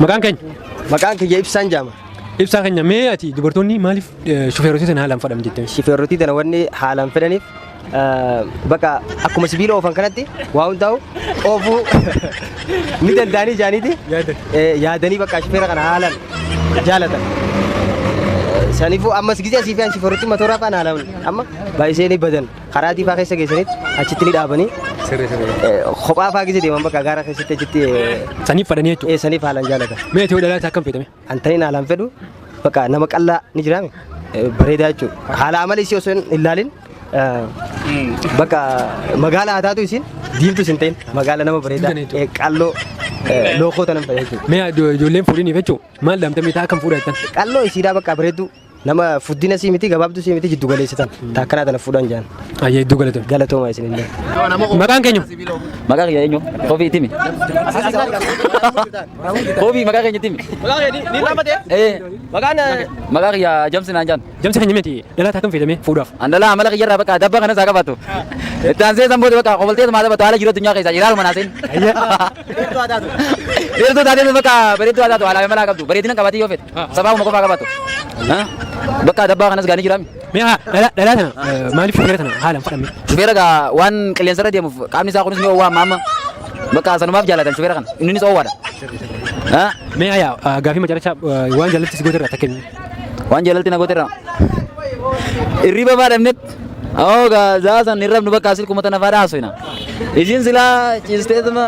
Maqaan keenya? Maqaan kiyya Ibsaan jaama. Ibsaa keenya, mee ati dubartoonni maaliif shufeerota sana haalaan fedhan jettee? Shifeerrotii tana wanni haalaan fedhaniif, bakka akkuma sibiila oofan kanatti waa hundaa'u oofuu ni danda'anii jaaniiti yaadanii bakka shifeera kana haalaan jaalatan. Saniifuu ammas gizee asii fi an shifeerrotii matooraa faana haalaan amma baay'isee ni badan, karaa diifaa keessa geessanitti achitti ni dhaabanii kophaa faa gizee deeman bakka gaara keessatti achitti. Saniif fedhanii jechuudha. Saniif haalaan jaalatan. Mee ati yoo dhalaate akkam feetame? Antaniin haalaan fedhu bakka nama qallaa ni jiraame bareedaa jechuudha. Haala amala isii osoo hin ilaalin, bakka magaala haa taatu, isiin diimtuu hin ta'in, magaala nama bareedaa qalloo lookoo tanan fedha jechuudha. Mee ijoolleen fuudhiniif jechuudha, maal dhaamtamee ta'a akkam fuudha jettan? Qalloo isiidhaa bakka bareedduu, nama fuddina sii miti, gabaabduu sii miti, jiddu galeessitan taakkanaa tana fuudhan jaan. Ayyee, iddoo galatoomi. Galatooma isinillee. Maqaan keenya? Maqaa kiyya eenyu? Koofii itti himi. Koofii, maqaa keenya itti himi. Maqaan Maqaa kiyya Jamsi naan jaan. Jamsi keenya, miti dhalaata akkam feetame fuudhaaf? Andalaa amala kiyyarraa bakka dabba kanas haa qabaatu. Itti aansee san booda bakka qobaltee maa taphatu, haala jiru addunyaa keessaa ilaaluma naaseen. Dheertuu taatee bakka bareedduu haa taatu, haala amalaa qabdu, bareedina qabaatee yoo fedhe sabaabuma qofaa qabaatu. Bakka dabbaa kanas gaanii jiraami. Mee dhalaa tana maaliif shufeera tana haalaan fudhame? Shufeera gaa waan qilleensarra deemuuf qaamni isaa kunis ni oowwaa, amma amma bakka sanumaaf jaalatan shufeera kana, innis oowwaadha. Mee ayaa gaafii macarachaa, waan jaalatti si goote irraa takka himi. Waan jaalalti na goote irraa irriba baadhamnet oo gaa zaasan hin rabnu, bakka silkuma tana faadha haasofna. Isiin silaa ciisteetuma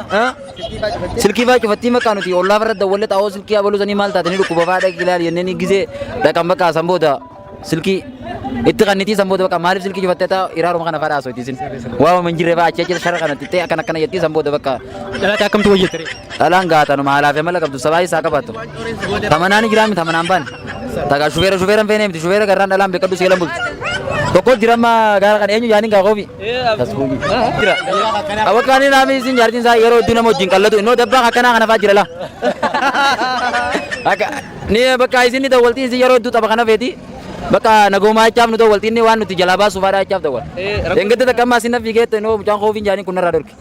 silkii faa cufattii, bakka nuti ollaa farra dawwalle xaa'oo silkii abaluu sanii maal taate, ni dhukkuba faa dhaqi ilaali jennee gizee dhaqan, bakka san booda silkii itti kannitii, san booda bakka maaliif silkii cufattee ta'a, iraaruma kana faadha haasofti isin. Waa hin jirre faa achi achi shara kana xixiqqee akkana akkana jettii, san booda bakka. Dhalaata akkamtu wayyatte ree? Dhalaan gaatanuma haalaa fi amala qabdu, sabaa isaa qabaattu. Tamanaan jiraami, tamanaan baane. Tagaa shufeera shufeera hin feene miti, shufeera garraan dhalaan beekadhu seelan bultu. Tokko jira amma gaara kana, eenyu yaaniin gaa koofi. Jira. Awakkaanii naami isin jaartiin isaa yeroo hedduu nama wajjin qallatu innoo dabbaa akkanaa kana fa'aa jira laa. Akka ni bakka isin ni dawwaltii, isin yeroo hedduu tapha kana feeti. Bakka nagoomaa jechaaf nu dawwaltii, inni waan nuti jalaa baasuu fa'aadha jechaaf dawwal. Engedde takka amma isin na fiigeette innoo mucaan koofiin jaaniin kun narraa dhorke.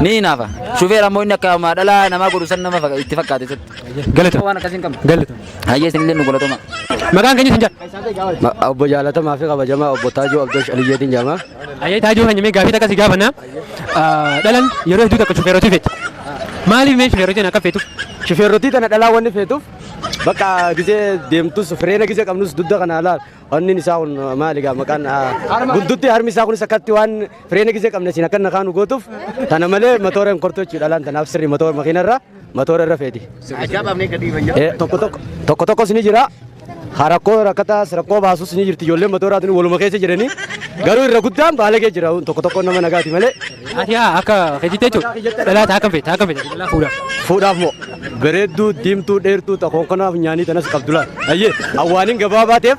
Ni hinaafa. Shufeera ammoo inni akka dhalaa namaa godhu san nama itti fakkaate sitti. Galatooma. Waan akkasii hin qabne. Galatooma. Hayyee, isinillee nu galatoma. Maqaan keenya isin jaa? Obbo jaalatamaa fi kabajamaa obbo Taajuu Abdoosh Aliyyeetiin jedhama. Ayyee Taajuu keenya, mee gaafii takka si gaafanna. Dhalan yeroo hedduu takka shufeerotii feeti. Maaliif mee shufeerotiin akka feetuuf? Shufeerrotii tana dhalaa wanni feetuuf, bakka gizee deemtus fireena gizee qabnus dugda kana laal onni isaa kun maali gaa maqaan guddutti harmi isaa kunis akkatti waan fireena gizee qabne siin akka nakaanu gootuuf tana malee matoora hin kortu jechuudha, dhalaan tanaaf sirri matoora makiina irra matoora irra feeti. Tokko tokko tokko tokkos ni jira. Rakkoo rakkataas rakkoo baasus ni jirti, ijoolleen matooraatu waluma keessa jiranii, garuu irra guddaan baalagee jira, tokko tokko nama nagaati malee. Ati haa akka keetitti jechuudha. Dhalaata akkam feeta? Akkam feeta? Dhalaa fuudhaaf. Fuudhaaf moo bareedduu, diimtuu, dheertuu, konkonaa funyaanii tanas qabdu laal. Ayyee, awwaaniin gabaabaa ta'eef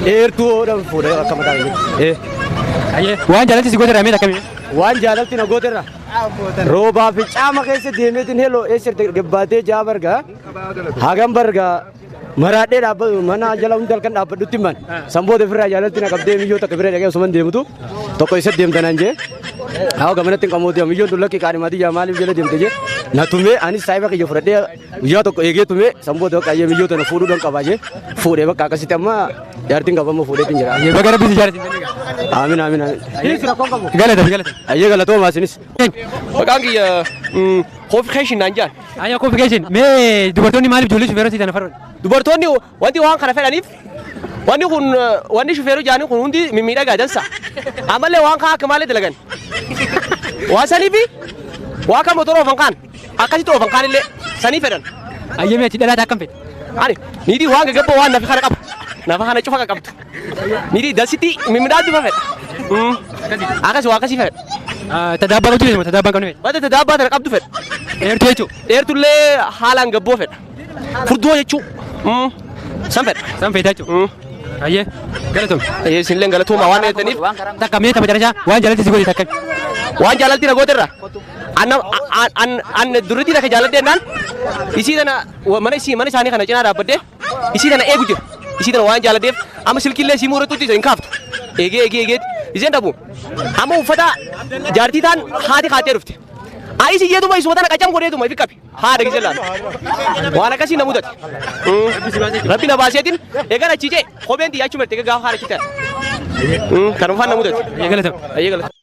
dheertuu dhaan fuudha akka mataa keenyatti. Ayyee, waan jaalatti si goote irraa mee akkamii? Waan jaalalti na goote irraa roobaa fi caama keessa deemeetiin heloo eessa gabbaatee jaa bargaa hagam bargaa maraadhee dhaabbatu mana jala hundi halkan dhaabbadhutti himan. San booda ofirraa jaalalti na qabdee, miyyoo takka bira dhaqee osuman deemutu tokko isa deemtanaan jee, haa gamanatti hin qamooti, miyyoon tun lakki qaadhimaatii jaa, maaliif jala deemte jee na tumee, anis saayiba kiyya fudhadhee guyyaa tokko eegee tumee, san booda bakka ayyee miyyoo tana fuudhuu dan qabaa jee fuudhee, bakka akkasitti amma jaartiin qabamma fuudheetiin jira. Ayyee, baga rabbi si jaalatin. Aamin, aamin, aamin. Galata, galata. Ayyee, galatoomaa isinis. Maqaan kiyya Koofii Keeshin naan jedhan. Ayyaa Koofii Keeshin, mee dubartoonni maaliif ijoollee shufeerotii tana fedhan? Dubartoonni wanti waan kana fedhaniif, wanni kun wanni shufeeruu jaanii kun hundi mimmiidhagaa dansa. Ammallee waan kaan akka malee dalagan. Waan saniifi waan kan motora oofan kaan akkasitti oofan kaan illee sanii fedhan. Ayyee, mee ati dhalaata akkam feeta? Ani niitii waan gaggabboo, waan nafa kana qabu, nafa kana cufa qabdu. Niitii dansitti mimmiidhaaddu fedha. Akkas waa akkasii fedha. Tadaabbaa qabdu feeta moo tadaabbaa hin qabne feeta? Wanta tadaabbaa tana qabdu fedha. Dheertuu jechuudha. Dheertullee haalaan gabboo fedha. Furdoo jechuu. San fedha. San feeta jechuudha. Ayyee, galatoom. Isinillee galatooma waan eegdaniif. Takka mee tapha carachaa, waan jaalatti si goote takka. Waan jaalalti na goote irra. An durritii takka jaaladhe jennaan, isii tana mana isii mana isaanii kana cinaa dhaabbadhee isii tana eegu jira. Isii tana waan jaaladheef amma silkiillee isii muuratutti isa hin kaaftu. Eegee eegee eegeeti isheen dhabu. Amma uffata jaartii taan haati kaatee dhufte. Anis iyyeetuma isuma tana qacam godheetuma ifi qabi. Haadha gisee laala. Waan akkasii na mudate. Rabbi na baaseetiin eegan achii jee kopheen xiyyaachuu marte gaafa haadha achi ta'e. Kanuma na mudate. Ayyee galatama. Ayyee galata.